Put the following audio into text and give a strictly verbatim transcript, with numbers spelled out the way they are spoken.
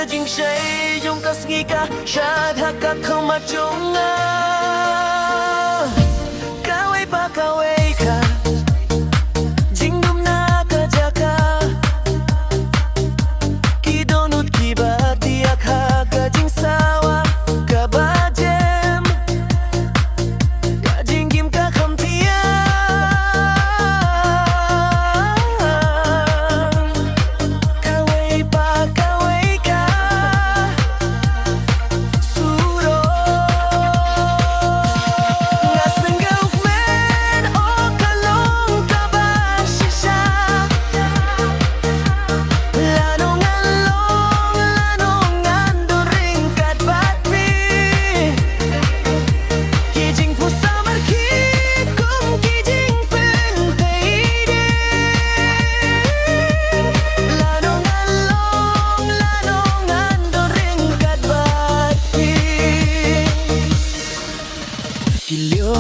Jingshai jong ka sngi ka shad ha ka khmat jong nga. Kawei pa kawei ka jingdum na ka jaka. Ki dohnud kiba thiah ha ka jingsawa kaba jem. Ka jingim ka kham thiang. Kawei pa kawei ka surok. Nga sngew kmen, oh ka long kaba shisha. Lano ngan long, lano ngan don ryngkat bad phi. Ki jingpynsamar ki kum ki jingpynthei dei. Lano ngan long, lano ngan don ryngkat bad phi. Ki lyo